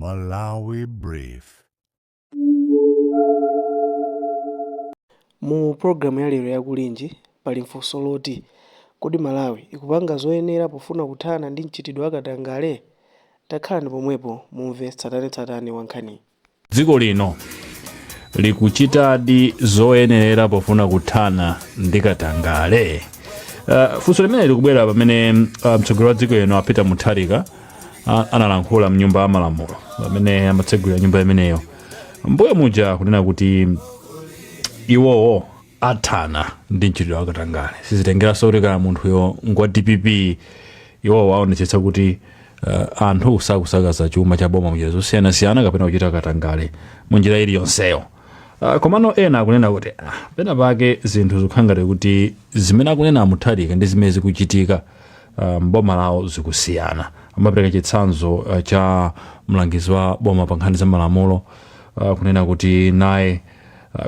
Malawi Brief. Mu programu ya lero ya Kulinji pali mfunso loti kodi Malawi ikupanga zoyenera pofuna kuthana ndi mchitidwe wa katangale? Takhalani pomwepo mumve tsatanetsatane wa nkhaniyi. Dziko lino likuchitadi zoyenerera pofuna kuthana ndi katangale? Funso limene likubwera pamene mtsogoleri wa dziko lino a Peter Mutharika analankhula mnyumba ya malamulo pamene amatsegulira nyumba imeneyo mbuyo muja, kunena kuti iwowo athana ndi mchitidwe wa katangale, sizitengeranso kuti kaya munthuyo ngwa DPP, iwowo aonetsetsa kuti anthu sakusakaza chuma cha boma munjira zosiyanasiyana kapena kuchita katangale munjira iliyonseyo. Komano ena akunena kuti pena pake zinthu zikukhala ngati kuti zimene akunena a Mutharika ndi zimene zikuchitika mboma lawo zikusiyana. Amapereka chitsanzo cha mlangizi wa boma pa nkhani za malamulo, kunena kuti naye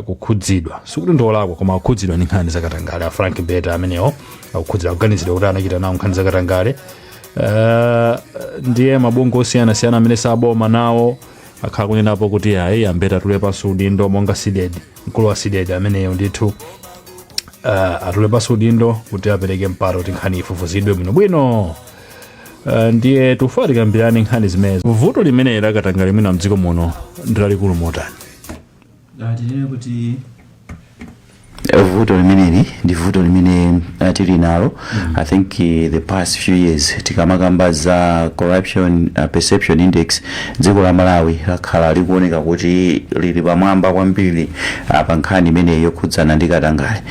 kukhudzidwa, sikuti ndiolakwa, koma akukhudzidwa ndi nkhani zakatangale. A Frank Mbeta amenewo akukhudzidwa, akuganizidwa kuti anachita nawo nkhani zakatangale. Ndiye mabungwe osiyanasiyana amene saboma nawo akhala kunenapo kuti ayi, a Mbeta atule pansi udindo, monga CDEDI, mkulu wa CDEDI ameneyo ndithu atule pansi udindo kuti apereke mpata kuti nkhani ifufuzidwe bwinobwino. Ndiye tufuna tikambirane nkhani zimenezo. Vuto limeneli lakatangale mwina mdziko muno ndi lalikulu motani? Tinene kuti vuto limeneli ndi vuto limene tili nalo. I think the past few years, tikamakamba za corruption perception index, dziko la Malawi lakhala likuoneka kuti lili pamwamba kwambiri pa nkhani imeneyi yokhudzana ndi katangale.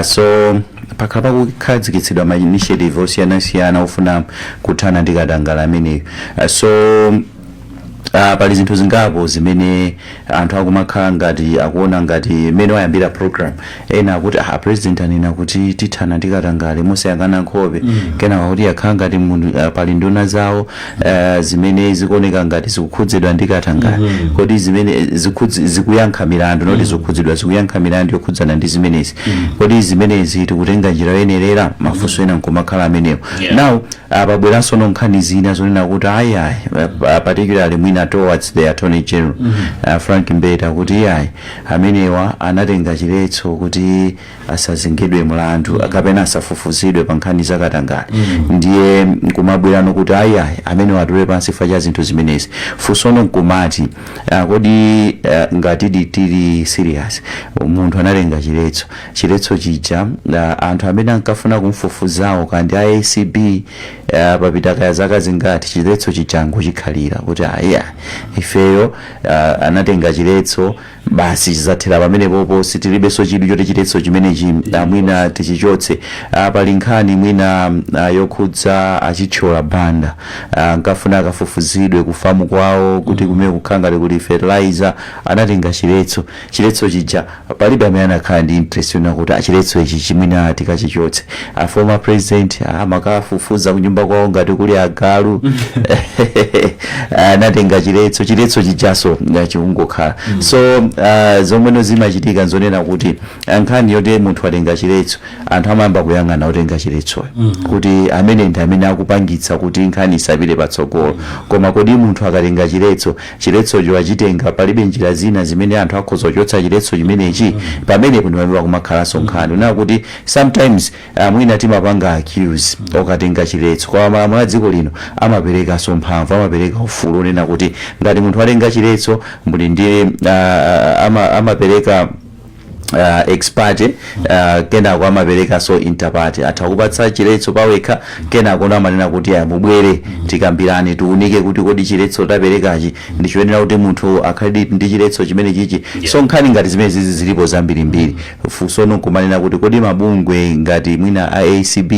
So pakhala pakukhazikitsidwa ma initiative osiyanasiyana ofuna kuthana ndi katangale ameneyo. So pali zinthu zingapo zimene anthu akumakhala ngati akuona ngati mmene wayambira program. Ena akuti, ah, president anena kuti tithana ndi katangale mosayang'ana nkhope. Kenaka kuti yakhala ngati munthu, pali nduna zawo zimene zikuoneka ngati zikukhudzidwa ndi katangale. Kodi zimene zikuyankha milandu, not zikukhudzidwa, zikuyankha milandu yokhudzana ndi zimenezi, kodi zimenezi tikutenga njira yoyenerera? Mafunso ena nkumakhala amenewo. Now pabweranso no nkhani zina zonena kuti ayi ayi, particularly mwina towards the Attorney General Frank Mbeta, kuti ayi, amenewa anatenga chiletso kuti asazengedwe mlandu kapena asafufuzidwe pa nkhani zakatangale. Ndiye nkumabwerano kuti ayi ayi, amenewa atule pansi chifukwa cha zinthu zimenezi. Funsono nkumati, kodi ngatidi tili serious, munthu anatenga chiletso, chiletso chija, anthu amene ankafuna kumfufuzawo kandi a ACB, papita kaya zaka zingati, chiletso chija ngochikhalira kuti ayiya, ifeyo anatenga chiletso, basi, chizathera pamenepopo, sitilibenso chidwi choti chiletso chimenechi mwina tichichotse. Pali nkhani mwina yokhudza a Chithyola Banda, nkafuna akafufuzidwe kufamu kwawo kuti kumene kukhala ngati kuli fertilizer, anatenga chiletso. Chiletso chija palibe amene anakhala ndi interest yona kuti achiletso ichi chimwina tikachichotse. A former president amakafufuza kunyumba kwawo ngati kuli agalu, anatenga chiletso, chiletso chijaso chikungokhala. So zomweno zimachitika nzonena kuti nkhani yoti munthu atenga chiletso, anthu amayamba kuyang'ana otenga chiletsoyo kuti amene ndi amene akupangitsa kuti nkhani isapite patsogolo. Koma kodi munthu akatenga chiletso, chiletsocho achitenga, palibe njira zina zimene anthu akhoza kuchotsa chiletso chimenechi? Pamenepo ndi pamene pakumakhalanso nkhani unena kuti sometimes mwina timapanga accuse okatenga chiletso, koma malamulo a dziko lino amaperekanso mphamvu, amapereka ufulu unena kuti ngati munthu atenga chiletso, muli ndi amapereka ex parte, kenako amaperekanso inter parte. Atha kupatsa chiletso pawekha, kenako no amanena kuti aya, mubwere tikambirane, tiunike kuti kodi chiletso taperekachi ndichoyenera kuti munthu akhale ndi chiletso chimene chichi. So nkhani ngati zimene zizi zilipo zambirimbiri. Funsono nkumanena kuti kodi mabungwe ngati mwina a ACB,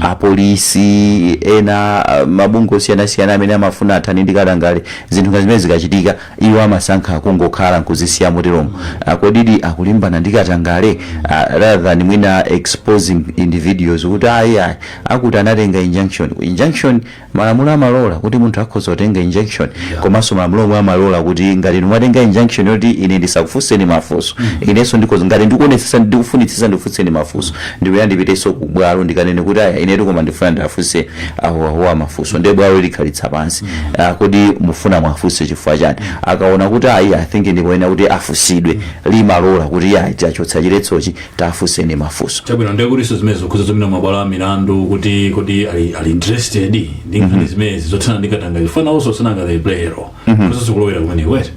apolisi ena, mabungwe osiyanasiyana amene amafuna athane ndi katangale, zinthu ngati zimene zikachitika iwo amasankha kungokhala nkuzisiya moteromo, kodidi akulimbana yolimbana ndi katangale, rather than mwina exposing individuals kuti ayi, ayi, akuti anatenga injunction. Injunction, malamulo amalola kuti munthu akhoza kutenga injunction, komanso malamulo omwe amalola kuti ngati mwatenga injunction yoti ine ndisakufunseni mafunso, inenso ndikhoza, ngati ndikuonetsetsa, ndikufunitsitsa ndikufunseni mafunso, ndikuya ndipitenso ku bwalo ndikanene kuti aya, inetu koma ndifuna ndiafunse ahuahuwa mafunso. Ndiye bwalo likhalitsa pansi, kodi mufuna mwafunse chifukwa chani? Akaona kuti ayi, I think ndikuyenera kuti afunsidwe, limalola kuti ayi, tachotsa chiletsochi, tafunseni mafunso. Chabwino, ndiye kutinso zimene zokhuza zomwe mabwalo a milandu kuti ali interested ndi nkhani zimenezi zothana ndi katangale, fana also sananga they play a role mm kulowera kumene kwete.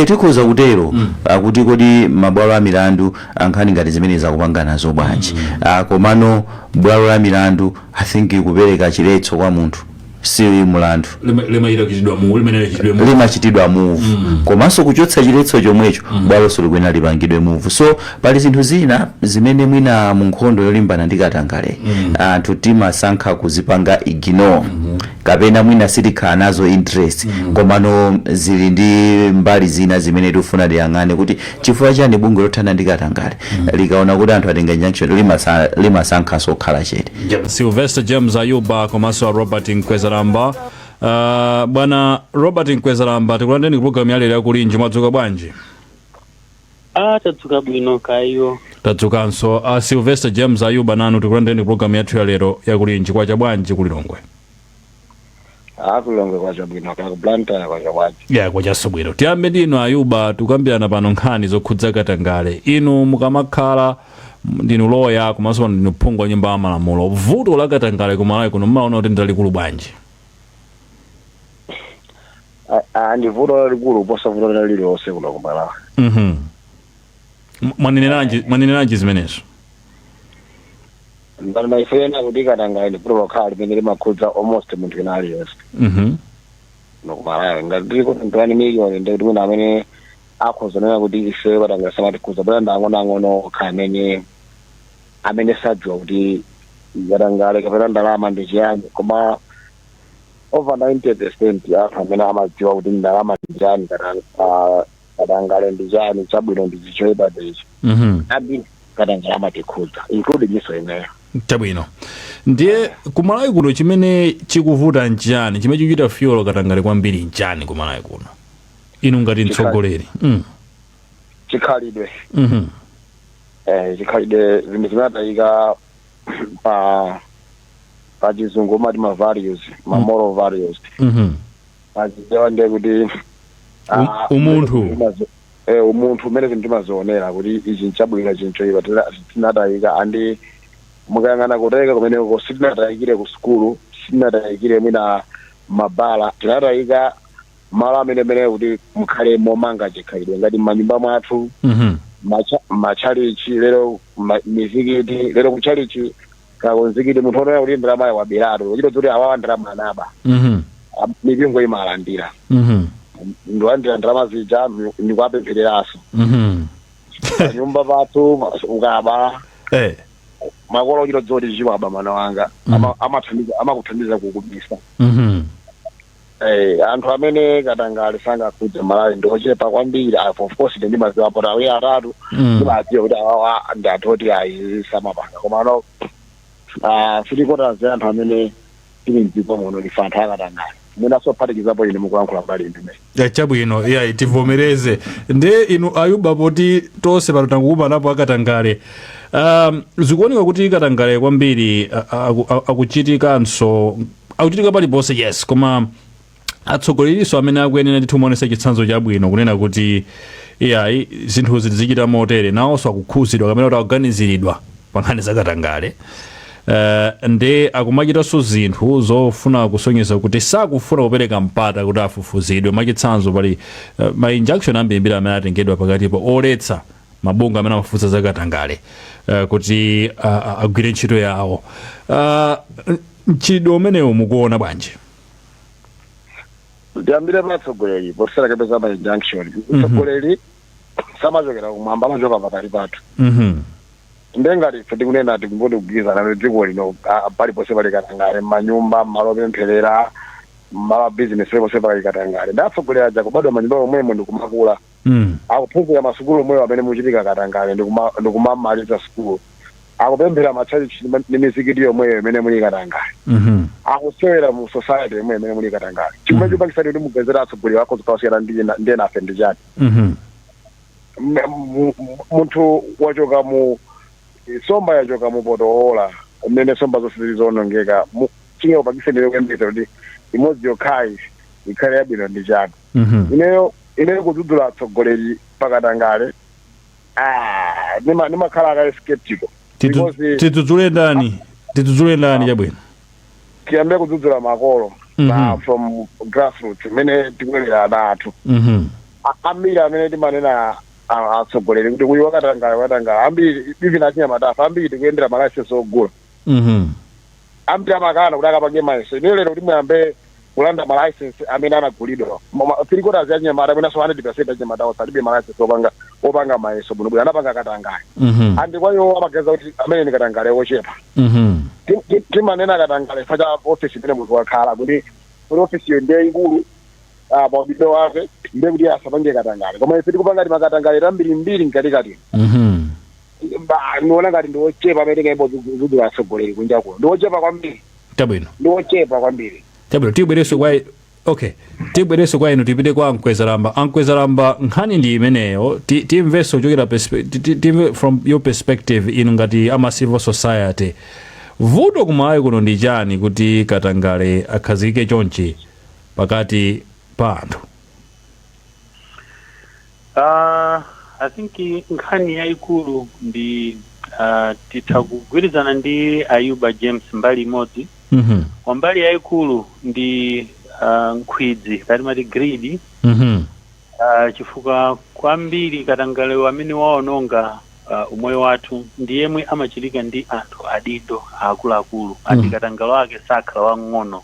Tikhoza kutero, kuti kodi mabwalo a milandu ankhani ngati zimene zakupanga nazo bwanji? Komano bwalo la milandu, I think kupereka chiletso kwa munthu si mulandu. Limachita kuchitidwa mu limene lichitidwe mu Limachitidwa move, komanso kuchotsa chiletso chomwecho, bwalonso likuyenera lipangidwe move. So pali zinthu zina zimene mwina mu nkhondo yolimbana ndi katangale anthu timasankha kuzipanga ignore, kapena mwina sitikhala nazo interest, komano zili ndi mbali zina zimene tikufuna tiyang'ane kuti chifukwa chani bungwe lothana ndi katangale likaona kuti anthu atenga injunction limasankhanso kukhala chete. Sylvester James Ayuba komanso a Robert Mkwezalamba. Bwana Robert Mkwezalamba, tikulandireni ku programu ya lero yakulinji. Mwadzuka bwanji? Ah, tadzuka bwino kayo. Tadzukanso. Sylvester James Ayuba, nanu tikulandireni ku programu yathu ya lero yakulinji. Kwacha bwanji kulilongwe? Akulilongwe kwacha bwino, kaku Blantyre kwacha bwanji? Ya, kwachanso bwino. Tiyambe ndinu Ayuba. Tikukambirana pano nkhani zokhudza katangale. Inu mukamakhala ndinu loya komanso pano ndinu phungu wa nyumba ya malamulo, vuto la katangale kumalawi kuno mmaona kuti ndalikulu bwanji? Ndi vuto lalikulu kuposa vuto lina lililonse kuno kumalawi. Mwaneneranji zimenezo? Ndanena ifena kuti katangale ndi vuto lokhala limene limakhudza almost munthu ina aliyense kuno kumalawi. Ngati tili kuti 21 million, ndi kuti mwina amene akhoza nena kuti ife katangale samatikhudza bwana ndi ang'onoang'ono okha amene sadziwa kuti katangale kapena ndalama ndi chiyani. Koma over 90% ya anthu amene amadziwa kuti ndalama ndi chiyani, katangale ndi chani, chabwino ndi choyipa ndichi, ambiri katangale amatikhudza, including iso ineyo. Chabwino, ndiye kumalawi kuno chimene chikuvuta nchani? Chimene chikuchita fuel katangale kwambiri nchani kumalawi kuno, inu ngati mtsogoleri? Chikhalidwe. Chikhalidwe, zinthu zimatayika pa Chizungu umati ma values, ma moral values. Pachichewa ndiye kuti Umunthu. Umunthu umene zinthu timazionera kuti ichi nchabwino, ichi nchoyipa, tinatayika. And mukayang'ana kutayika kumeneko, sitinatayikire ku sukulu, sitinatayikire mwina mabala, tinatayika malo amene mene kuti mukhale momanga chikhalidwe ngati m'manyumba mwathu, machalichi lero, mizikiti lero. Kuchalichi kakonzikiti, munthu onera kuti ndalama waberatu, kuchita kuti awawa ndalama anaba. Mipingo imalandira, ndilandira ndalama zija ndikuapemphereranso. Panyumba pathu ukaba, makolo ochita dziwa kuti chiwaba mwana wanga, amakuthandiza kukubisa. Anthu amene katangale sangakhudze Malawi ndi ochepa kwambiri. Of course ine ndimadziwa pota awiri atatu, ndimadziwa kuti awawa ndi anthu oti ayi, samapanga. Komano three quarters ya anthu amene tili mdziko muno ndife anthu akatangale, mwinaso phatikizapo ine mukulankhula mbali imene. Ya, chabwino, ya, tivomereze. Ndiye inu Ayuba, poti tonse pano tangokumanapo akatangale, zikuoneka kuti katangale kwambiri akuchitikanso, akuchitika paliponse, yes, koma atsogoleriso amene akuyenera ndithu muonese chitsanzo chabwino kunena kuti iyayi, zinthuzi tizichita motere, nawonso akukhuzidwa kapena kuti akuganiziridwa pa nkhani zakatangale, ndi akumachitanso zinthu zofuna kusonyeza kuti sakufuna kupereka mpata kuti afufuzidwe. Mwachitsanzo, pali ma injunction ambirimbiri amene atengedwa pakatipo oletsa mabungwe amene amafufuza zakatangale kuti agwire ntchito yawo. Mchitidwe umenewu mukuona bwanji? Ndiyambire pa atsogoleri posera ma injunction. Mtsogoleri samachokera kumwamba, amachoka pakati pathu. Ndengati ife tikunena, tikumboti kugwirizana kuti dziko lino paliponse pali katangale, m'manyumba, m'malo opempherera, Malo a business lekonse pakali katangale. Ndatsogolera aja kubadwa manyumba omwemo ndikumakula, akuphunzira masukulu omwewo amene muchitika katangale, ndikumamaliza sukulu, akupemphera matchalichi ndi mizikiti yomweyo imene muli katangale, akusewera mu society yomwe imene muli katangale. Chimene chipangisa kuti mugezera atsogoleri wako zikawasiyana ndiye nafe ndi chani? Munthu wachoka mu somba, yachoka mu potowola mmene somba zonse zili zonongeka, chingakupangise ndiwe kuyembekeza kuti imodzi yokhayi ikhale yabwino ndi chani? Ineyo kudzudzula atsogoleri pakatangale, ah, nimakhala akale skeptical because Tidzudzule ndani? Tidzudzule ndani? Chabwino. Tiyambe kudzudzula makolo na from grassroots imene tikulera ana athu. Ambiri amene timanena atsogoleri kuti uyu wakatangale, wakatangale, ambiri even achinyamatafa ambiri tikuyendera ma licence ogula. Ambiri amakana kuti akapange mayeso. Ine lero kuti muyambe kulanda ma licence amene anagulidwa, three quarters ya achinyamata, mwinaso 100% achinyamata osalibe ma licence opanga mayeso bwinobwino, anapanga katangale. And kwa iwo amageza kuti amene ni katangale ochepa. Timanena katangale fa cha office imene munthu wakhala, kuti office iyo ndiye ikulu, maudindo wake ndiye kuti asapange katangale, koma ife tikupanga ti makatangale tambirimbiri mkatikati. Niona ngati ndiochepa amene tingaimbo atsogoleri kunja kuno, ndiochepa kwambiri. Chabwino. Ndiochepa kwambiri. Chabwino, tibwereso kwa, okay, tibwereso kwa inu. Tipite kwa Ankwezalamba. Ankwezalamba, nkhani ndi imeneyo. Timvenso kuchokera timve from your perspective, inu ngati ama civil society, vuto kuMalawi kuno ndi chani kuti katangale akhazikike chonchi pakati pa anthu? I think nkhani yayikulu ndi titha kugwirizana ndi Ayuba James mbali imodzi. Kwa mbali yayikulu ndi nkhwidzi, kati mati greed. Chifukwa kwambiri katangale amene waononga umoyo wathu ndi yemwe amachitika ndi anthu adindo akuluakulu, andi katangale wake sakhala wang'ono,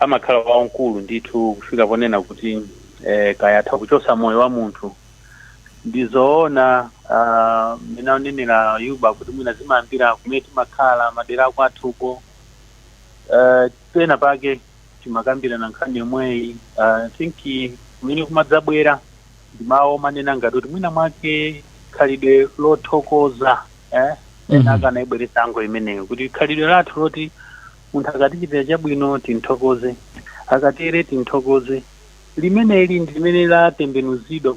amakhala wamkulu ndithu, kufika ponena kuti kayatha kuchosa moyo wa munthu. Ndizoona mmene aunenera Yuba kuti mwina zimayambira kumene timakhala, madera akwathuko. Pena pake timakambirana nkhani yomweyi. I think kumene kumadzabwera ndi mawu omanena ngati kuti mwina mwake khalidwe lothokoza, eh? Ena akanayibweretsa ango imeneyo kuti khalidwe lathu loti munthu akatichitira chabwino tinthokoze, akatere tinthokoze, limeneli ndi limene latembenuzidwa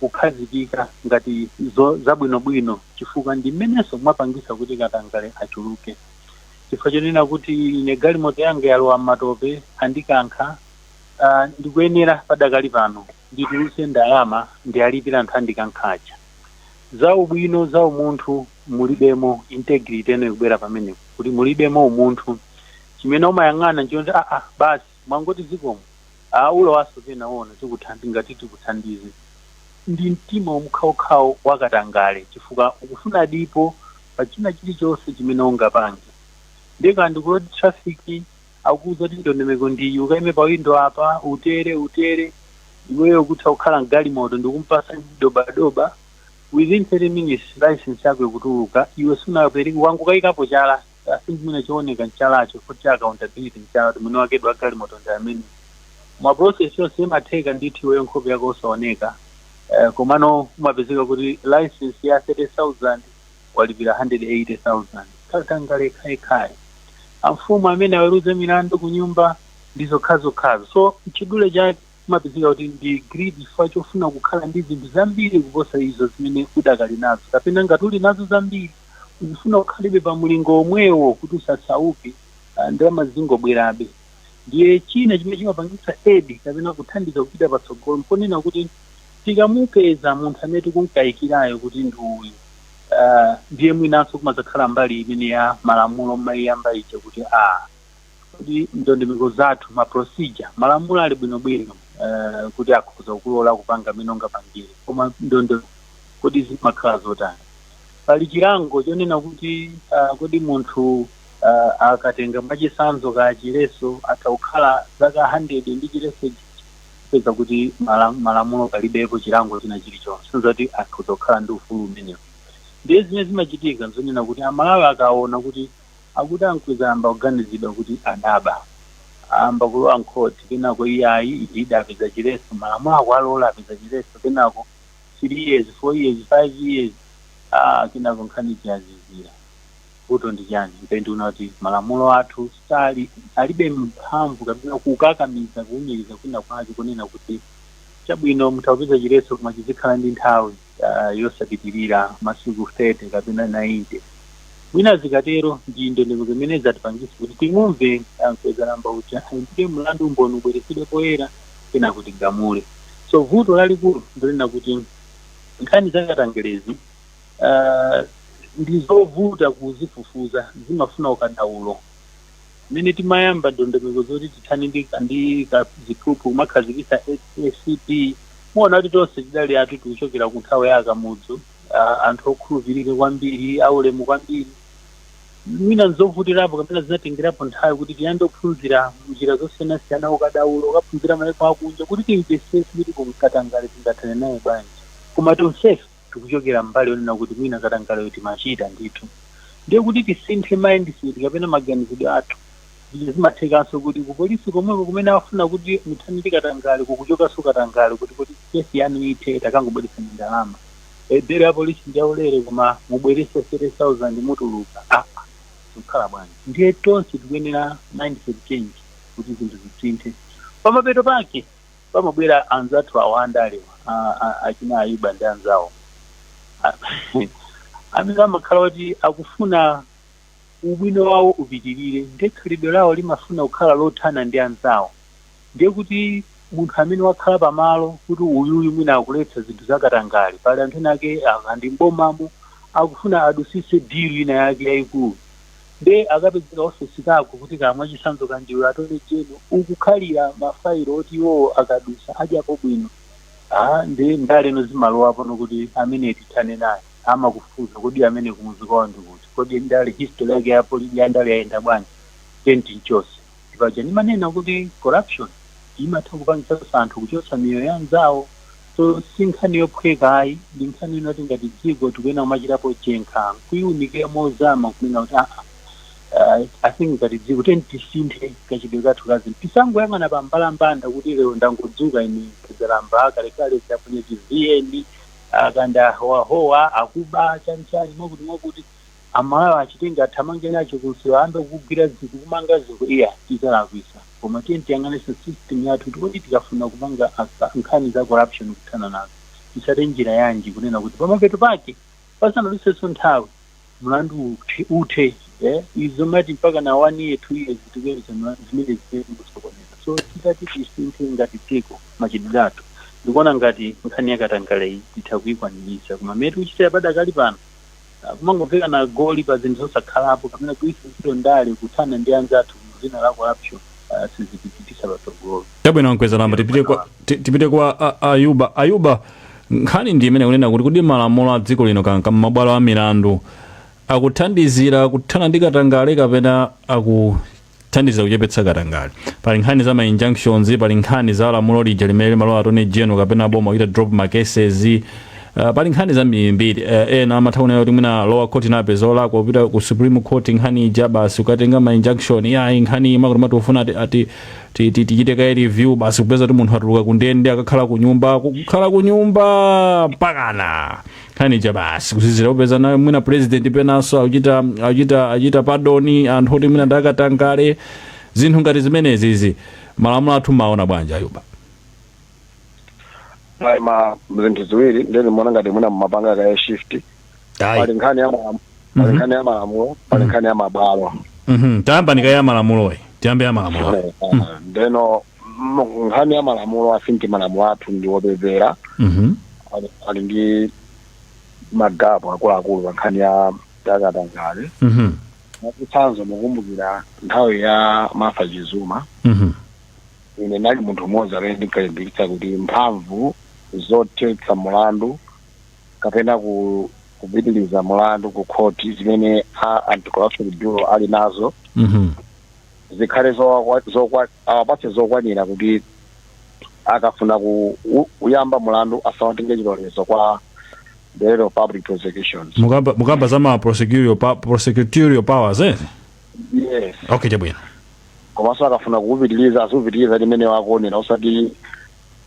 kukhazikika ngati zabwinobwino, chifukwa ndi mmenenso mwapangisa kuti katangale achuluke, chifukwa chonena kuti ine galimoto yanga yalowa m'matope, andikankha, ndikuyenera padakali pano nditulutse ndalama ndiyalipira anthu andikankhaja. Za ubwino, za umunthu mulibemo. Integrity eno ikubwera pamenepo kuti mulibemo umunthu. Chimene umayang'ana nchoti aa, basi, mwangoti zikomo, ulowaso pena wona tikuthandi ngati tikuthandize ndi mtima omkhawokhawo wakatangale, chifukwa ukufuna dipo pa china chilichonse chimene ungapange. Ndeka ndikuti traffic akuuza kuti ndondomeko ndiyi, ukaime pa window apa, utere utere, iweyo kutha kukhala mgalimoto ndikumpasa dobadoba, within 30 minutes license yako ikutuluka, iwe sunapereke, wangukayikapo chala. I think mwina chooneka nchalacho kuti cha accountability nchala kuti mwini wake wa galimoto ndi amene ma process yonse imatheka ndithu, iweyo nkhope yako osaoneka. Komano umapezeka kuti license ya 30,000 walipira 180,000. Katangale khayekhaye. Amfumu amene aweruze milandu ku nyumba ndi zokhazokhazo. So chidule chake umapezeka kuti ndi greed, chifukwa chofuna kukhala ndi zinthu zambiri kuposa izo zimene udakali nazo, kapena ngati uli nazo zambiri ukufuna ukhalibe pa mulingo omwewo kuti usasauke, ndalama zingobwerabe. Ndiye china chimene chimapangitsa edi kapena kuthandiza kupita patsogolo mponena kuti tikamupeza munthu amene tikunkayikirayo kuti ndi uyu, ndiye mwinanso kumadzakhala mbali imene ya malamulo mmayiyamba ija kuti kuti ndondomeko zathu, ma procedure, malamulo ali bwinobwino, kuti akhoza kukulola kupanga mmene ungapangire, koma ndondomeko kodi zimakhala zotani? Pali chilango chonena kuti kodi munthu akatenga mwachisanzo ka chileso atha kukhala zaka 100 ndi chileso, peza kuti malamulo palibepo chilango china chilichonse kuti akhoza kukhala ndi ufulu umenewo. Ndiye zimene zimachitika nzonena kuti Amalawi akaona kuti akuti Ankwezalamba kuganizidwa kuti adaba, Amba kulowa mkhoti, kenako iyayi, idapeza chileso, malamulo akualola, apeza chileso, kenako 3 years, 4 years, 5 years, kenako nkhani chiyazizira. Vuto ndi chani? Mpenduna kuti malamulo athu sali alibe mphamvu kapena kukakamiza, kuwumiriza kwina kwake kunena kuti chabwino, mutha chileso koma chizikhala ndi nthawi yosapitirira masiku 30 kapena 90. Mwina zikatero ndi ndondomeko imene zatipangisa kuti timumve Mkwezalamba uja, ayimbidwe mlandu, umboni ubweresedwe poyera, kena kuti gamule. So vuto lalikulu ndilena kuti nkhani zakatangalezi ndi zovuta kuzifufuza, zimafuna ukadaulo. Mmene timayamba ndondomeko zoti tithane ndi ziphuphu, kumakhazikitsa ACB, muona kuti tonse tidali atu tikuchokera ku nthawi ya akamudzu, anthu okhulupirika kwambiri, aulemu kwambiri. Mwina nzovutirapo kapena zinatengerapo nthawi kuti tiyambe kuphunzira njira zosiyanasiyana, ukadaulo, ukaphunzira maiko akunja kuti timvesese kuti kumkatangale tingathane naye bwanji. Koma tonsefe tikuchokera mbali yonena kuti mwina katangaleyo timachita ndithu. Ndiye kuti tisinthe mindset kapena maganizidwe athu, zija zimathekanso kuti kupolisi komweko kumene afuna kuti muthane ndi katangale, kukuchokanso katangale, kuti kesi yanu ithe, takangobweretsani ndalama. Belo ya polisi ndi yaulere, koma mubwerese 30,000 mutuluka. Zikukhala bwanji? Ndiye tonse tikuyenera mindset change kuti zinthu zisinthe. Pamapeto pake pamabwera anzathu awo andalewa, achina Ayuba ndi anzawo, amene amakhala kuti akufuna ubwino wawo upitirire, ndiye khalidwe lawo limafuna kukhala lothana ndi anzawo. Ndiye kuti munthu amene wakhala pamalo kuti uyuyu mwina akuletsa zinthu zakatangale, pali anthu ena ake andi mbomamo akufuna adusise deal ina yake yayikulu, nde akapezeka ofesi kako kuti kamwa chisanzo kandiwe attorney general, ukukhalira mafailo oti iwowo akadusa adyapo bwino. Ndi ndaleno zimalowapo nokuti amene tithane naye, amakufuza kodi amene kumuzi kwawo ndikuti, kodi ndale history yake ya ya ndale yayenda bwanji, tenti nchonse. Paja ndimanena kuti corruption imatha kupangitsanso anthu kuchotsa miyoyo ya anzawo. So si nkhani yophweka ayi, ndi nkhani inoti ngati dziko tikuyenera kumachitapo chenkha, kuyiwunikira mozama, kunena kuti I think ngati dziko teni tisinthe kachidwe kathu kazi, tisangoyang'ana pa mbalambanda kuti lero ndangodzuka ine Mkwezalamba, kalekale chaponya chivn akanda howahowa akuba chanichani, mwakuti mwakuti Amalawi achitenga athamange nacho kunsewu, ayambe kugwira zinthu, kumanga zinthu, iya, tizalakwisa. Koma tiye tiyang'anenso system yathu kuti kodi tikafuna kupanga nkhani za corruption, kuthana nazo, tisate njira yanji kunena kuti pamapeto pake pasanadusenso nthawi mlandu uthe, uthe. Izo mati mpaka na one year, 2 years tikuyeza mlandu, zimene zimene kusokoneza. So titati tisinthe ngati dziko machitidwe athu, ndikuona ngati nkhani yakatangale iyi titha kuyikwanirisa. Koma mmene tikuchitira padakali pano, kumangomveka na goli pa zinthu zosakhalapo kapena kuyisa ntchito ndale kuthana ndi anzathu mzina la corruption, sizitichitisa patsogolo. Chabwino, Mkwezalamba, tipite kwa Ayuba. Ayuba, nkhani ndi imene kunena kuti kodi malamulo a dziko lino kanka mabwalo a milandu akuthandizira kuthana ndi katangale kapena akuthandizira kuchepetsa katangale? Pali nkhani za ma injunctions, pali nkhani za lamulo lija limene limalola attorney general kapena boma kuita drop ma cases. Pali nkhani zambirimbiri. Ena amatha kunena kuti mwina lower court inapeza olakwa, kupita ku Supreme Court, nkhani ija basi ukatenga ma injunction, yayi, nkhani imakuti mati ufuna ati tichite kaye review, basi kupeza kuti munthu atuluka kundende, akakhala ku nyumba, kukhala ku nyumba mpakana nkhani ija basi kuzizira, kupeza nayo mwina president penanso akuchita pardon anthu oti mwina ndakatangale, zinthu ngati zimenezi. Malamulo athu maona bwanji, Ayuba? Ayi, ma zinthu ziwiri ndeni muona ngati mwina mumapanga kaye shift. Pali nkhani ya pali nkhani ya malamulo, pali nkhani ya mabwalo. Tayamba ndikaye ya malamuloyi, tiyambe ya malamulo. Ndeno nkhani ya malamulo, I think malamulo athu ndi opepera, ali ndi magapo akuluakulu pa nkhani ya yakatangale. Mwachitsanzo, mukumbukira nthawi ya Martha Chizuma, ine ndali munthu mmodzi amene ndinkalimbikitsa kuti mphamvu zothetsa mulandu kapena kupitiliza mulandu ku khoti zimene a Anti-Corruption Bureau ali nazo zikhale awapatse zokwanira kuti akafuna kuyamba mulandu asawatenge chilolezo kwa Bureau of Public Prosecutions. Mukamba za ma prosecutorial powers, eh? Yes. Okay, chabwino. Komanso akafuna kuupitiliza, aziupitiliza limene wakuonera, osati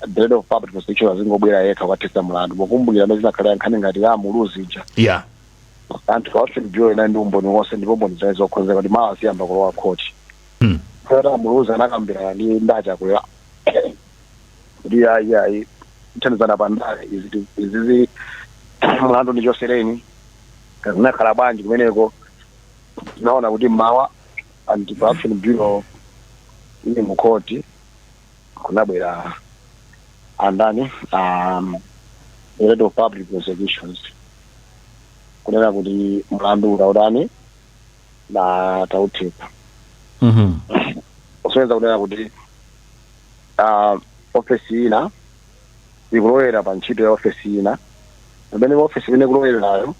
Director of Public Prosecution azingobwera yekha kukathetsa mlandu. Pokumbukira amene zinakhalira nkhani ngati ya Muluzi ija, anti corruption bureau inali ndi umboni wonse ndipo umboni zake zokhozeka kuti mawa aziyamba kulowa khoti. Kaya Muluzi anakambirana ndi ndachakwera kuti ayi, ayi, kuthandizana pandale izizi, mlandu ndi chosereni, zinakhala bwanji kumeneko? Tinaona kuti mmawa Anti Corruption Bureau ili mu khoti, kunabwera andani, Director of Public Prosecutions, kunena kuti mlandu utautani na tautheka. Kusonyeza kunena kuti ofesi ina ikulowera pa ntchito ya ofesi ina, pamene ofesi imene ikulowerayo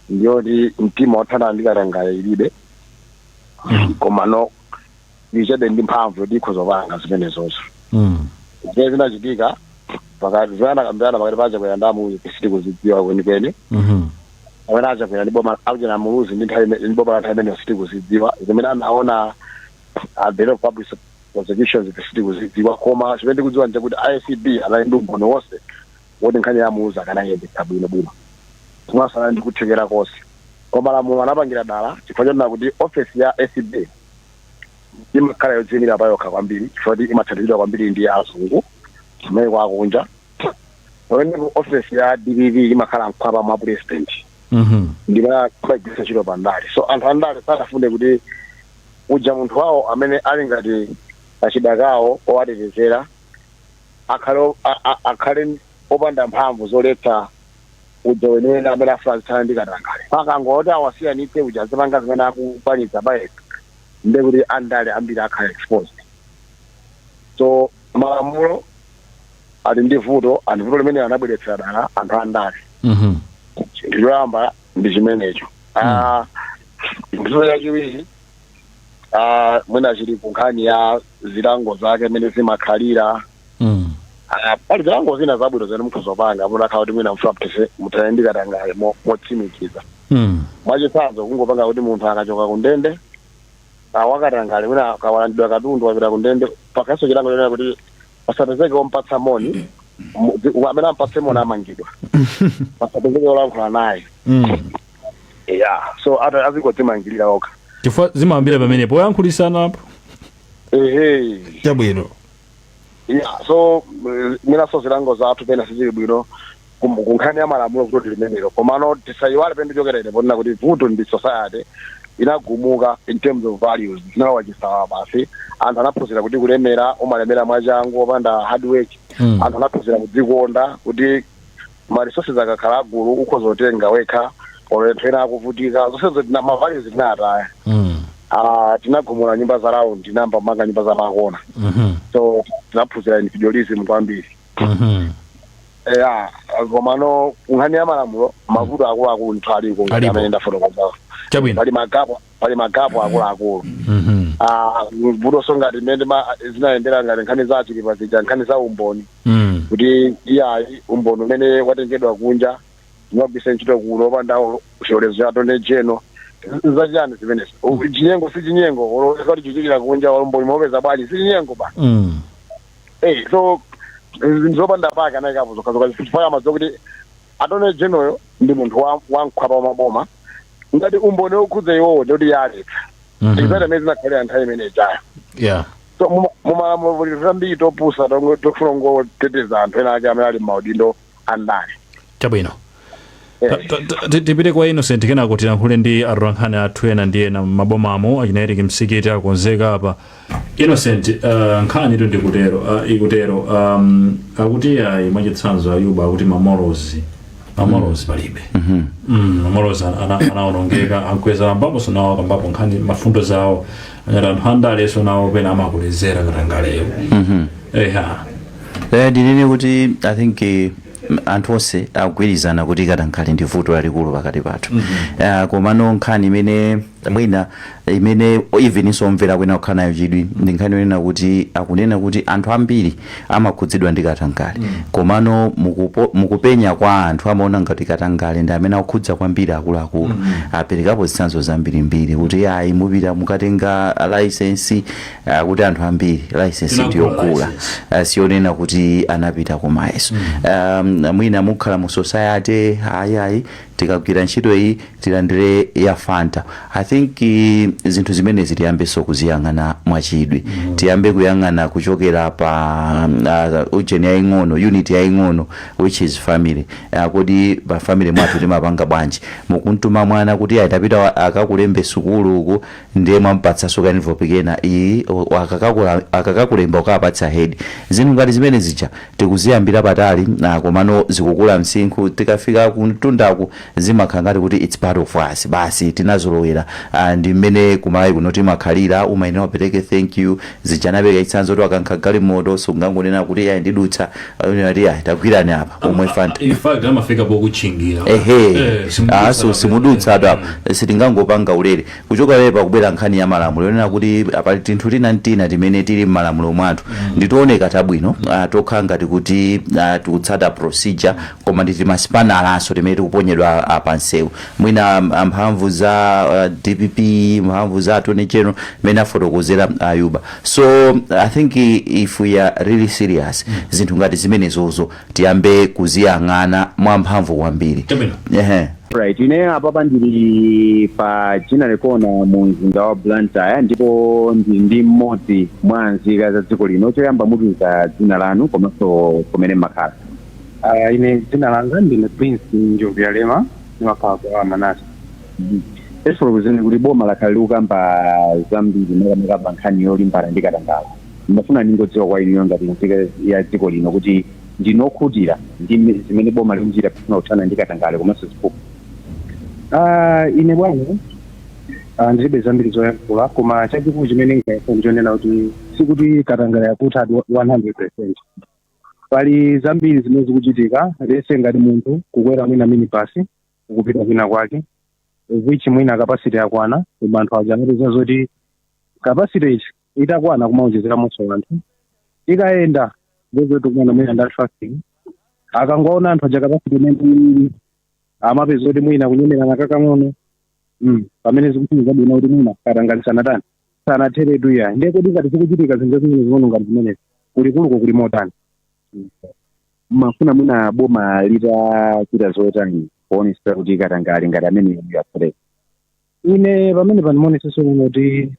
ndiyoti mtima wothana ndi katangale ilibe, komano ichabe ndi mphamvu yoti ikhoza kupanga zimenezozo. Zimene zinachitika pakati, zimene anakambirana pakati pa Achakwera ndi Amuluzi sitikuzidziwa kwenikweni. Amene Achakwera ndi boma auchena Muluzi ndi nthawi ndi boma la nthawi imeneyo sitikuzidziwa. Zimene anaona a Director of Public Prosecutions sitikuzidziwa, koma chimene ndikudziwa nchakuti ACB anali ndi umboni wonse woti nkhani ya Muluzi akanayendetsa bwinobwino, komanso anali ndi kuthekera konse, koma lamulo anapangira dala chifukwa chonena kuti ofesi ya ACB imakhala yodziyimira pa yokha kwambiri, chifukwa kuti imathandizidwa kwambiri ndi azungu kumene kwakunja, pamene ofesi ya DPP imakhala mkhwapa mwa president ndipo amagwiritsa ntchito pandale. So anthu andale sanafune kuti uja munthu wawo amene ali ngati kachidakawo owatetezera akhale opanda mphamvu zoletsa uja wenewene amene afuna azithana ndi katangale. Pakangoti awasiyanitse, uja azipanga zimene akupaniza payekha, nde kuti andale ambiri akhala exposed. So malamulo ali ndi vuto, and vuto limene anabweretsera dala anthu andale. Chinthu choyamba ndi chimenecho. Chinthu chachiwiri, mwina chili ku nkhani ya zilango zake mmene zimakhalira. Pali zilango zina zabwino zimene mukhoza kupanga mutakhala kuti mwina mfuna muthane ndi katangale motsimikiza. Mwachitsanzo, kungopanga kuti munthu akachoka ku ndende wakatangale, mwina kawalandidwa katundu, wapita ku ndende, pakhalenso chilango chonena kuti pasapezeke wompatsa moni, amene ampatse moni amangidwa, pasapezeke wolankhula naye. Yeah, so ata azingodzimangirira okha. Chifukwa zimayambira pamene poyankhulisana apo. Ehe. Chabwino. Yeah, so mwinaso zilango zathu pena sizili bwino kunkhani ya malamulo kuti limenelo. Komano tisayiwale pene ndichokera ine ponena kuti vuto ndi society inagumuka in terms of values, zinalowa chisawawa basi. Anthu anaphunzira kuti kulemera umalemera mwachangu opanda hard work. Anthu anaphunzira kudzikonda, kuti ma resources akakhala agulu ukhoza kutenga wekha olo anthu ena akuvutika. Zonsezo ma values tinataya. Tinagumula nyumba za round, tinayamba kumanga nyumba za makona. So tinaphunzira individualism kwambiri. Yeah, komano nkhani ya malamulo, mavuto akuluakulu ndithu aliko ngati Alipo. amene ndafotokoza. Pali magapo akuluakulu. Vutonso ngati mmene zinayendera ngati nkhani za Achilipa zija, nkhani za umboni, kuti iyayi, umboni umene watengedwa kunja timagwisa ntchito kuno opanda chilolezo cha Attorney General, zachiyani zimenezi? Chinyengo si chinyengo? Oloweza kuti chichikira kunja, umboni mopeza bwanji? Si chinyengo ba? So zinthu zopanda pake anayikapo zokhazoka chifukwa amadziwa kuti Attorney General ndi munthu wa mkhwapa wa maboma. Ngati umboni wokhudza iwowo, ndikuti yaletsa. Exactly amene zinakhalira nthawi imene ijayo. So mumalamulo zambiri topusa tofuna kungoteteza anthu ena ake amene ali m'maudindo andale. Chabwino. Tipite kwa Innocent, kenako tilankhule ndi atolankhani athu ena ndi ena mabomamo, achina Eric Msikiti akonzeka apa. Innocent, nkhani tu ndikutero, ikutero, akuti ayi, mwachitsanzo Ayuba akuti ma morals palibe. Ma morals anaonongeka. Ankweza ambapo nawo akambapo nkhani, mafundo zawo anyati anthu andaleso nawo pena amakulezera katangaleyo. Eha. Ndinene kuti I think anthu onse akugwirizana kuti katangale ndi vuto lalikulu pakati pathu. Komano nkhani imene Mwina imene even isomvera kwena kukhala nayo chidwi ndi nkhani yonena kuti akunena kuti anthu ambiri amakhudzidwa ndi katangale, komano mukupenya kwa anthu amaona ngati katangale ndi amene akukhudza kwambiri akuluakulu. Aperekapo zitsanzo zambirimbiri kuti ayi, mupita mukatenga license, kuti anthu ambiri license Tinagula ndiyogula, license. Siyonena kuti anapita kumayeso. Mwina mukhala mu society, ayi ayi, tikagwira ntchito iyi tilandire ya Fanta. I think zinthu zimenezi tiyambenso kuziyang'ana mwachidwi. Tiyambe kuyang'ana kuchokera pa ujeni yaying'ono, unit yaying'ono, which is family. Kodi pa family mwathu timapanga bwanji? Mukuntuma mwana kuti ayitapita akakulembe sukulu uku, ndiye mwampatsanso ka envelope kena iyi, akakakulemba ukapatsa head. Zinthu ngati zimene zija tikuziyambira patali na komano zikukula msinkhu. Tikafika kumtundaku zimakhala ngati kuti it's part of us basi, tinazolowera. Ndi mmene kumalawi kuno timakhalira, umayenera upereke thank you. Zija anapereka chitsanzo kuti akankha galimoto, sungangonena kuti ayi, ndidutsa, ati ayi, tagwirani apa omwe Fanta. In fact amafika pokutchingira. Ehe. Simudutsa. Aso simudutsa atu apa, sitingangopanga ulere. Kuchoka lero pakubwera nkhani ya malamulo yonena kuti pali tinthu tina ntina timene tili m'malamulo mwathu nditooneka tabwino, tokhala ngati kuti tikutsata procedure, koma ndi timasipanalanso timene tikuponyedwa pansewu. Mwina mphamvu za DPP, mphamvu za Attorney General mene afotokozera Ayuba. So I think if we are really serious, zinthu ngati zimenezozo tiyambe kuziyang'ana mwamphamvu kwambiri. Chabwino. Ehe. Right, ine apapa ndili pa Ginnery Corner mu mzinda wa Blantyre, ndipo ndili ndi mmodzi mwa nzika za dziko lino. Choyamba mutiuza dzina lanu komanso kumene mmakhala. Ine dzina langa ndine Prince Njovu Lema, ndimakhala kwa Manase. Tifotokozeni kuti boma lakhala likukamba zambiri makamaka pa nkhani yolimbana ndi katangale. Ndimafuna ndingodziwa kwa inuyo ngati nzika ya dziko lino kuti ndinokhutira ndi zimene boma likuchita pofuna kuthana ndi katangale komanso ziphuphu? Ine bwana, ndilibe zambiri zoyankhula, koma chachikulu chimene ndingayankhula ndichonena kuti sikuti katangale yakutha 100. Pali zambiri zimene zikuchitika lese, ngati munthu kukwera mwina minibus ukupita kwina kwake, which mwina capacity yakwana, koma anthu aja anapeza zoti capacity ichi itakwana kumaonjezeramonso anthu. Ikayenda ndozoti kumana mwina nda traffic, akangoona anthu aja capacity imene ili, amapeza kuti mwina kunyemerana kakang'ono, pamene zikuti zabwino kuti mwina katangale sanatani, sanatheretu iya. Ndiye kuti ngati zikuchitika zinthu zimene zing'ono ngati zimenezi, kulikuluko kuli motani? Mafuna mwina boma litachita zotani kuonetsa kuti katangale ngati amene yaphereka? Ine pamene pandimaonesenso kuti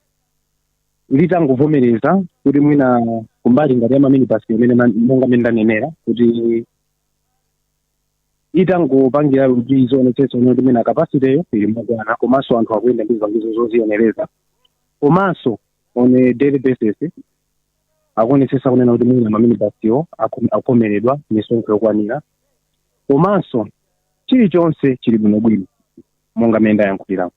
litangovomereza kuti mwina kumbali ngati ya maminibus imene monga mene ndanenera kuti itangopangira kuti izionetsetsa kuti mwina capacity yo ili mokwana, komanso anthu akuyenda ndi zipangizo zozionereza, komanso on a daily basis akuonetsetsa kunena kuti mwina maminibasiwo akhomeredwa misonkho yokwanira, komanso chilichonse chili bwinobwino monga mene ndayankhulirapo.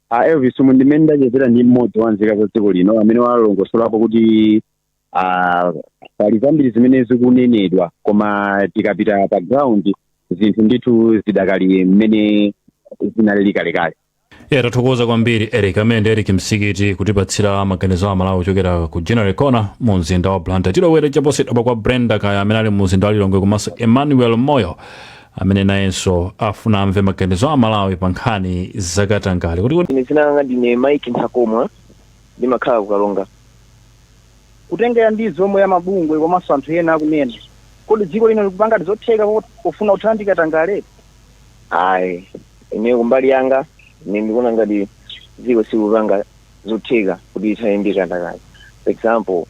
A Elvis, umu ndimene ndachezera ndi mmodzi wa nzika za dziko lino amene walongosolapo kuti pali zambiri zimene zikunenedwa, koma tikapita pa ground zinthu ndithu zidakali mmene zinalili kalekale. Yeah, tathokoza kwambiri Eric, amene ndi Eric Msikiti, kutipatsira maganizo a Malawi kuchokera ku Ginnery Corner mu mzinda wa Blantyre. Tilowere chaposachedwapa kwa Brenda Kaya amene ali mu mzinda wa Lilongwe, komanso Emmanuel Moyo amene nayenso afuna amve maganizo a Malawi pa nkhani zakatangale kuti Ine dzina langa ndine Mike Nthakomwa, ndimakhala kuKalonga. Kutengera ndi zomwe amabungwe komanso anthu ena akunena, kodi dziko lino likupanga zotheka pofuna kuthana ndi katangale? Ayi, ine kumbali yanga ine ndikuona ngati dziko silikupanga zotheka kuti lithane ndi katangale. For example,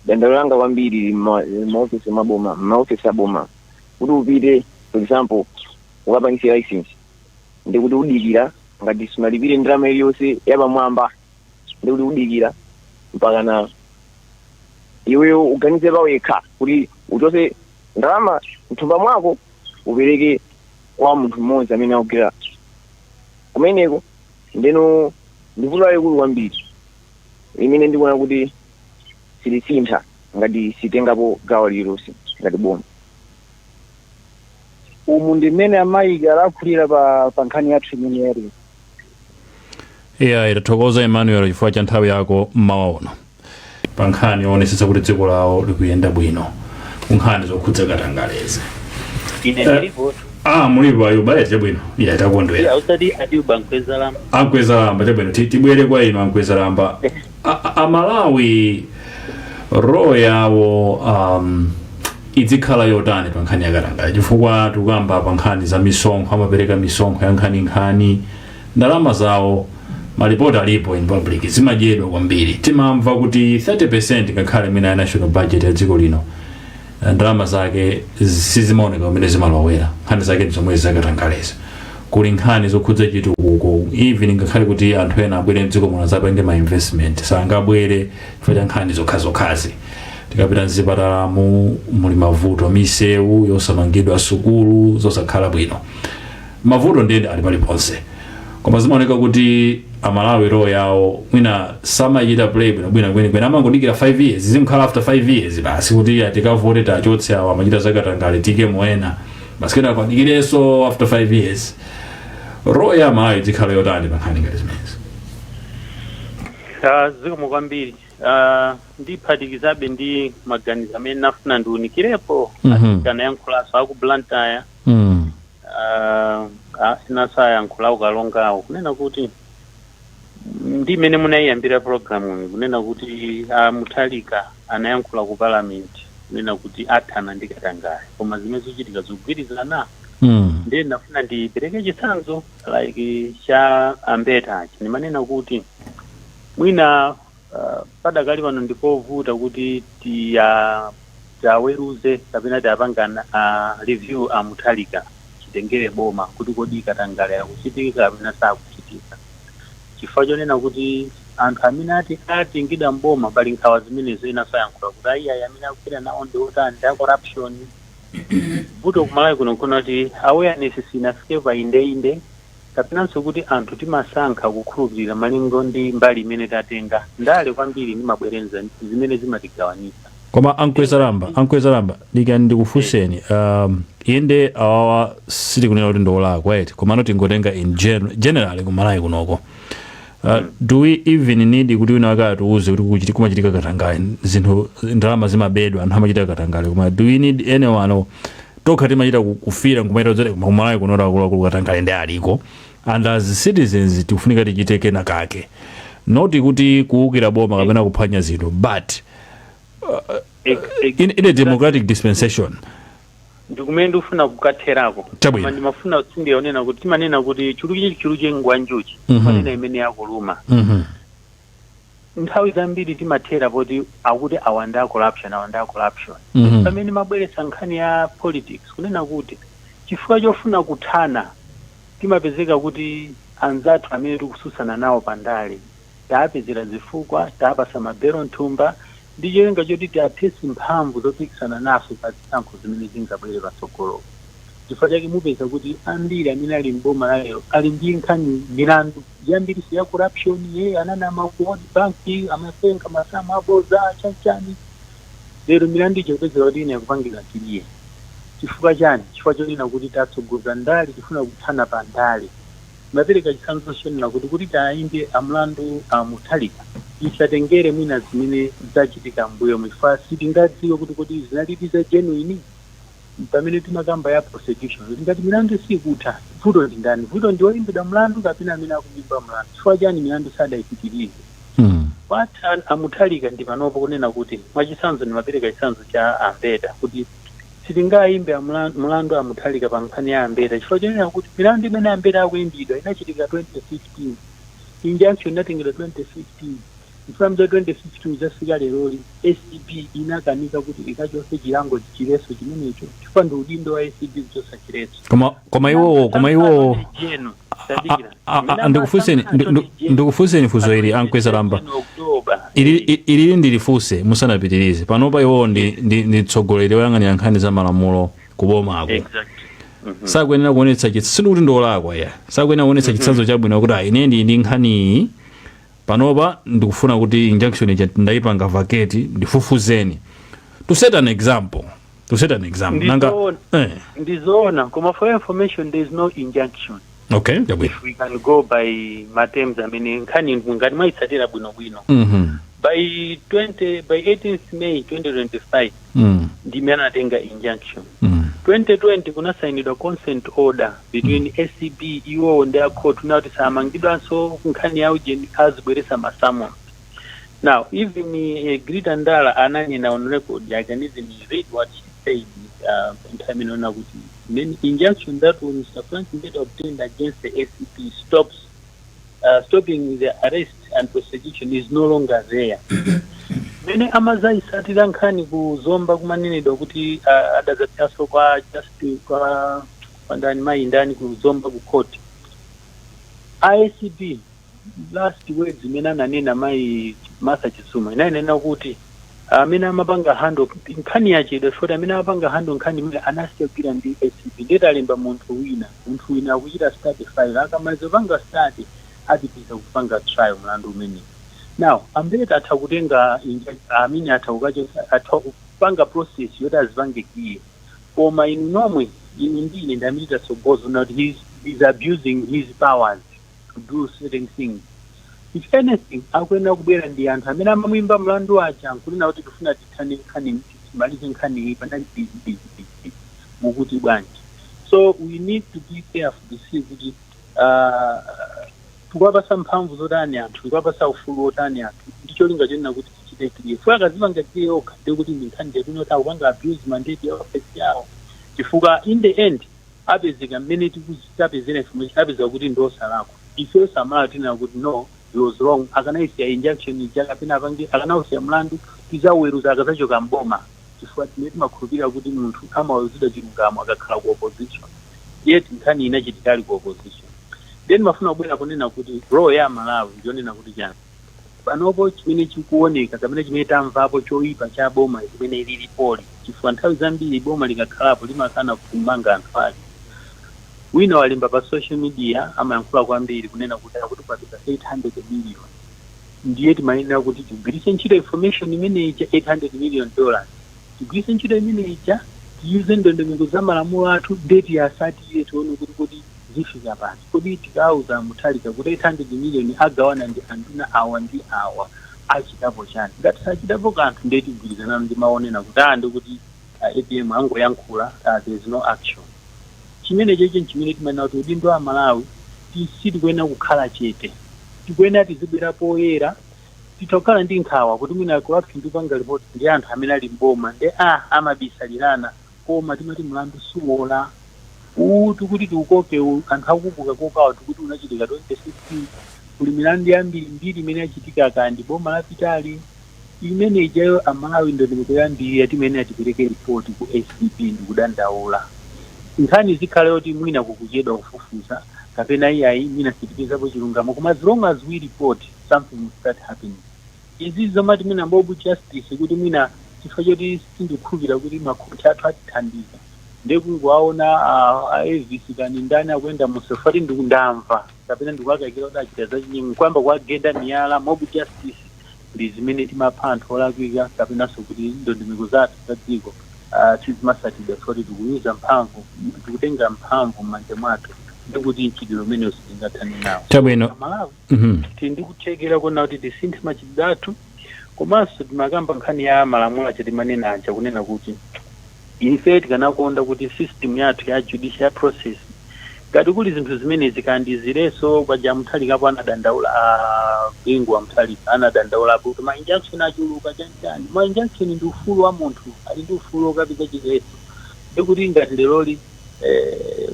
dandaulo langa kwambiri lili maofisi maboma, maofisi aboma. Kuti upite, for example, ukapangise license, ndikuti udikira ngati sunalipire ndalama iliyonse yapamwamba, ndikuti udikira mpakana iweyo uganize pawekha kuti uchose ndalama mthumba mwako upereke kwa munthu mmodzi amene akugwira kumeneko. Ndeno ndi vuto lalikulu kwambiri limene ndikuona kuti silisintha ngati sitengapo gawo lililonse ngati boma. Umu ndi mmene amayi alankhulira pa nkhani yathu imene yali. Iya, tathokoza Emmanuel chifukwa cha nthawi yako mmawa uno pa nkhani yoonetsetsa kuti dziko lawo likuyenda bwino ku nkhani zokhudza katangalezi. Ine ndilipo. Ah, mulipo Ayuba, eti? Chabwino, iya, takondwera. Yeah, usati Ayuba Nkwezalamba. Ankwezalamba, chabwino. Tibwere kwa inu Ankwezalamba. Amalawi role yawo idzikhala yotani pa nkhani yakatangale? Chifukwa tikukamba pa nkhani za misonkho, amapereka misonkho ya nkhaninkhani, ndalama zawo, malipoti alipo in public, zimadyedwa kwambiri. Timamva kuti 30% ngakhale mwina ya national budget ya dziko lino, ndalama zake sizimaoneka kumene zimalowera. Nkhani zake ndi zomwe zakatangaleza. Kuli nkhani zokhudza chitukuko, even ngakhale kuti anthu ena abwere mdziko muno azapange ma investment, sangabwere chifukwa cha nkhani zokhazokhazi. Tikapita mzipatalamu muli mavuto, misewu yosamangidwa, sukulu zosakhala bwino, mavuto ndende ali paliponse. Koma zimaoneka kuti Amalawi role yawo mwina samachita play bwinobwino kwenikweni. Amangodikira 5 years, zimkhala after 5 years basi kuti tikavote, tachotse awo amachita zakatangale, tike moena basi, kena kwadikirenso after 5 years. Role ya Amalawi izikhala yotani pa nkhani ngati zimenezi? Zikomo kwambiri. Ndiphatikizabe ndi maganizo amene nafuna ndiwunikirepo. Atanayankhulaso aku Blantyre, sinasayankhula ukalongawo kunena kuti ndi imene munayiyambira programu, kunena kuti Mutharika anayankhula ku parliament kunena kuti athana ndi katangale, koma zimene zikuchitika zikugwirizana? Ndiye ndafuna ndipereke chitsanzo like cha Ambetachi. Ndimanena kuti mwina padakali pano ndipovuta kuti tiaweruze kapena tiapanga review a Mutharika chitengere boma kuti kodi katangale akuchitika kapena sakuchitika, chifukwa chonena kuti anthu amene ati atengedwa mboma pali nkhawa zimenezo. Ena sayankhula kuti ayiayi, amene akupita nawo ndi otani, ndi a corruption. Vuto kumalawi kuno kuna kuti awareness sinafike pa indeinde, kapenanso kuti anthu timasankha kukhulupirira malingo ndi mbali imene tatenga ndale kwambiri, ndimabwerenza zimene zimatigawanitsa. Koma Ankwezalamba, Ankwezalamba, dikani ndikufunseni. Inde, awawa sitikunena kuti ndiolakwa eti, komano tingotenga in generally kumalawi kunoko, do we even need kuti wina wake atiuze kuti kumachitika katangale, zinthu, ndalama zimabedwa, anthu amachita katangale? Koma do we need anyone? Tokha timachita kufira nkumaita zoti kumalawi kuno akuluakulu katangale ndi aliko, and as citizens tikufunika tichite kena kake, not kuti kuwukira boma kapena kuphwanya zinthu, but in a democratic dispensation. Ndikumene ndikufuna kukatherako. Chabwino. Koma ndimafuna tsindiyonena kuti timanena kuti chuluchi chuluchi ngwanjuchi, manena imene yakuluma. Nthawi zambiri timathera poti akuti awa ndi a corruption, awa ndi a corruption. Pamene mabweretsa nkhani ya politics, kunena kuti chifukwa chofuna kuthana, timapezeka kuti anzathu amene tikususana nawo pandale taapezera zifukwa, taapasa mabelo nthumba ndi cholinga choti tiaphesi mphamvu zopikisana naso pa zisankho zimene zingabwere patsogolo. Chifukwa chake mupeza kuti ambiri amene ali mboma lalero ali ndi nkhani, milandu yambiri si ya corruption ye, ananama ku World Bank, amapenga masamu aboza chanchani. Lero milandu ija kupezeka kuti ina ikupangira kiliye. Chifukwa chani? Chifukwa chonena kuti tatsogoza ndale, tifuna kuthana pa ndale. Mapereka chitsanzo chonena kuti tayimbe amlandu a Mutharika, isatengere mwina zimene zachitika mbuyo, chifukwa sitingadziwe kuti kodi zinalidi za genuine. Pamene timakamba ya prosecution, kuti ngati milandu sikutha, vuto ndi ndani? Vuto ndi oyimbidwa mlandu kapena amene akuyimba mlandu? Chifukwa chani milandu sadayipitirize? Kwatha amutharika ndi panopo kunena kuti mwachitsanzo, ndimapereka chitsanzo cha Ambeta kuti sitingayimbe mlandu amutharika pa nkhani ya Ambeta, chifukwa chonena kuti milandu imene Ambeta akuyimbidwa inachitika 2015, injunction inatengedwa 2015. Mfambi za 2015 zafika leroli, ACB inakanika kuti ikachotse chilango, chiletso chimenecho, chifukwa ndi udindo wa ACB kuchotsa chiletso. Koma iwowo jeno sadikira. Ndikufunseni funso ili, Ankwezalamba. October. Ilili ndilifunse musanapitirize. Panopa iwowo ndi mtsogoleri woyang'anira nkhani za malamulo kubomako. Exactly. Sakuyenera kuonetsa sindikuti ndiolakwa ya, sakuyenera kuonetsa chitsanzo chabwino kuti ine ndi nkhaniyi, panopa ndikufuna kuti injunction ija ndayipanga vacate, ndifufuzeni, to set an example, to set an example nanga? Ndizoona. Eh. Ndizoona, koma for information, there is no injunction. Okay, chabwino. If we can go by ma terms amene nkhani ngati mwayitsatira bwinobwino, by 20 by 18th May 2025 ndimene anatenga injunction. 2020 kunasayinidwa consent order between ACB, iwowo ndi a court, kuti samangidwanso nkhani ya ujeni, azibweresa ma summons. Now even Grita Ndala ananena on record, I can even read what she said nthawi imene ona kuti then injunction that Mr. Frank Mbeta obtained against the ACB stops stopping the arrest and prosecution is no longer there. Mene amazayisatira nkhani ku Zomba, kumanenedwa kuti adazapyanso kwa just kwa ndani, mayi ndani, ku Zomba ku court, ACB last words imene ananena mayi Martha Chizuma inanena kuti amene amapanga handle nkhani yachedwa foti amene amapanga handle nkhani imene anasiyagwira ndi ACB, ndeti alemba munthu wina. Munthu wina akuchita start file, akamaliza kupanga start apitiriza kupanga trial mlandu umenewu. Now ambeta atha kutenga amene atha kukachosa, atha kupanga process yoti azipange clear, koma inu nomwe, inu ndine ndamene tatsogoza kuti he's abusing his powers to do certain things. If anything, akuyenera kubwera ndi anthu amene amamwimba mlandu aja nkunena kuti tifuna tithane nkhani, timalize nkhani iyi, panali busy busy busy, mukuti bwanji? So we need to be careful to see kuti tikuwapasa mphamvu zotani anthu, tikuwapasa ufulu wotani anthu, ndi cholinga chonena kuti tichite clear. Chifukwa akazipanga clear okha, ndiye kuti ndi nkhani chatinoti akupanga abuse mandate ya office yawo, chifukwa in the end apezeka mmene tikuzitapezera information, apezeka kuti ndiosalakwa. Ife samala tinena kuti no, he was wrong, akanayisiya injunction ija kapena apange akanausiya mlandu, tizaweruza akazachoka mboma, chifukwa timene timakhulupirira kuti munthu amaweruzidwa chilungamo akakhala ku opposition, yet nkhani inachitika ali ku opposition. Then mafuna kubwera kunena kuti role ya Malawi ndionena kuti chani panopo chimene chikuoneka kapena chimene tamvapo choyipa cha boma chimene lilipoli, chifukwa nthawi zambiri boma likakhalapo limakana kumanga anthu ake. Wina walemba pa social media, amayankhula kwambiri kunena kuti akuti papita 800 million, ndiye timayenera kuti tigwiritse ntchito information imene ija, $800 million, tigwiritse ntchito imene ija, tiyuze ndondomeko za malamulo athu, ndiye tiyasatire, tione kuti zifika pati. Kodi tikauza Mutharika kuti 800 million agawana ndi anduna awa ndi awa, achitapo chani? Ngati sachitapo kanthu, ndiye tigwirizana ndi maonena kuti ndi kuti APM angoyankhula, there is no action. Chimene cheche chimene timanena kuti udindo wa Malawi, sitikuyenera kukhala chete, tikuyenera tizibwera poyera. Titokhala ndi nkhawa kuti mwina corruption tikupanga report ndi anthu amene ali mboma, ndi amabisalirana, koma timati mlandu suwola. Uwu tikuti tiukoke, anthu akukuka kokawa, tikuti unachitika 2016. Kuli milandu yambiri mbiri imene yachitika kandi boma lapitali imene ijayo. Amalawi, ndondomeko yambiri yatimene atipereke ripoti ku ACB ndikudandaula nkhani zikhale yoti mwina kukuchedwa kufufuza kapena iyayi, mwina sitipezapo chilungamo, koma as long as we report, something will start happening. Izi zomati mwina mob justice, kuti mwina chifukwa choti sindikhulupirira kuti makhoti athu atithandiza, ndiye kungowaona a Elvis kani ndani akuyenda musefati, ndikundamva kapena ndikuakakira kuti achita zachinyengo, kuyamba kuagenda miyala, mob justice, ndi zimene timapha anthu olakwika, kapenanso kuti ndondomeko zathu za dziko sizimasatidwa, chifukwa tikuyuza mphamvu, tikutenga mphamvu m'manja mwathu, ndikuti mchitidwe umenewo sitingathane nawo. Chabwino. Malawi tili ndi kuthekera kuona kuti tisinthe machitidwe athu. Komanso timakamba nkhani ya malamulo aja, timanena aja kunena kuti ife tikanakonda kuti system yathu ya judicial process, ngati kuli zinthu zimenezi kandi zileso paja Mutharikapo anadandaula, a Bingu wa Mutharika anadandaulapo kuti ma injunction achuluka chanchani. Ma injunction ndi ufulu wa munthu, ali ndi ufulu wokapeza chileso. Ndikuti ngati leroli,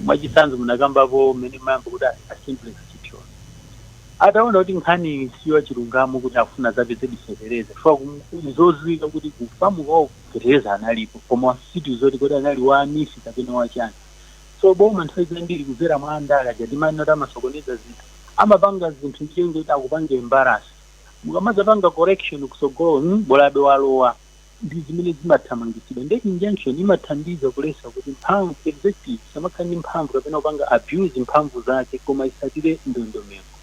mwachitsanzo munakambapo mmene mayamba kuti a Simplex Chithyola ataona kuti nkhani siyo chilungamo, kuti afuna zapeze fetereza, chifukwa zodziwika kuti kufamukawo fetereza analipo, koma siti zoti kuti anali wa NEEF kapena wachani. So boma nthawi zambiri kudzera mwa andale aja timanena kuti amasokoneza zinthu, amapanga zinthu ndichenje kuti akupanga embarrass, mukamazapanga correction kusogolo, bolabe walowa, ndi zimene zimathamangisidwa. Ndi injunction imathandiza kulesa kuti mphamvu, executive samakhala ndi mphamvu kapena kupanga abuse mphamvu zake, koma isatire ndondomeko.